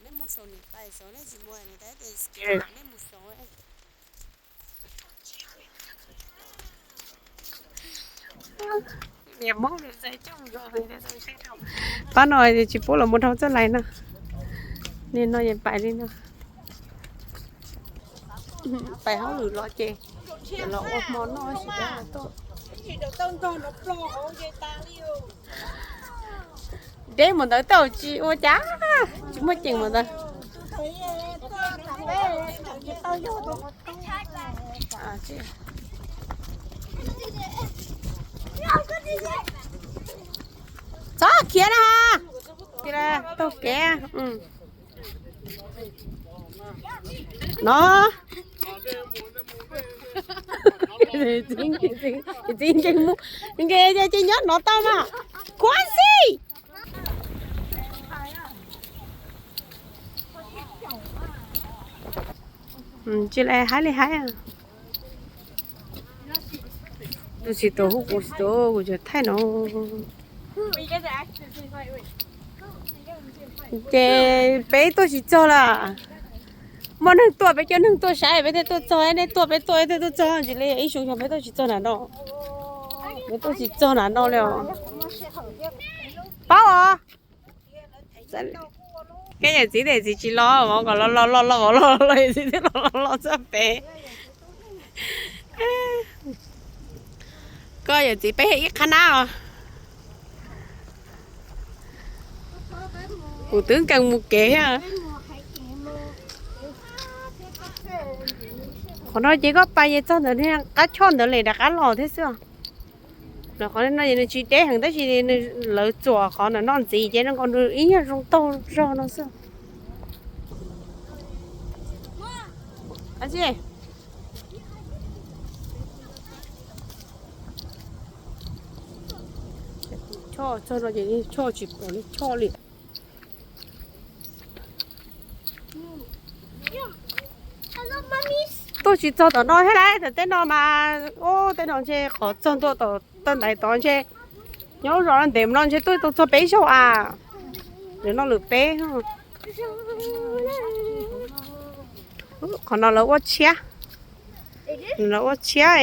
Nej mus saum nws tais saud, nej tsis mus nws tais, nej mus saud. Niam Hmoob nws txais coj mus zov, pab no tsis pub los mus dhau txoj lais no. Nim no yeej pais li no, pais hauj lwm los ces los ua hmo noj ib sim deb tuaj. Deb mus ntawd tau tsis ua cas, tsis muaj ceem mus ntawd. Txhob khiav na ha. Taug kev no. Txiv nkeeg mus, nkeeg ces nyob no tau mas. Khuav xij. Tsis li haib li haib. Tus tsis tus hu kuv tsis tus, kuv tseem thaij no. Ces peb tuaj tsis txog lawm. Muaj neeg tuaj peb cov neeg tuaj saib peb thiaj tuaj txog, nej tuaj peb tuaj thiaj tuaj txog, tsis li ib xyoo xyoo peb tuaj tsis txog nram no. Peb tuaj tsis txog nram no li os. Paub os. Koj yawm txiv tej txiv tsis los, vauv kom los los los los vauv los los, yawm txiv thiaj los los los txog pem. Koj yawm txiv peb ib qhab nab os. Kuv twb nkees mus kev thiab. Qhov no ces koj pais ces txog ntawd qab choj ntawd lawm rov qab los thiab xwb. Qhov no nws tsis deb heev tab sis lawv txuam qhov ntawm no ntxiv ces zoo nkaus nws ib nyuag zoo taug zog no xwb. Choj txog no ces choj tsis pom li choj li. Tuaj tsis txog tom no thiab lauj, tom tej no mas, ub, tej no ntshe qhov txog ntua tom toj ntaiv tod ntshe, nyob lub zos no ntev no ntshe tuaj tau txog peb zaug a. Lwm no lwm peb. Qhov no lawv ua tshiab, lawv ua tshiab.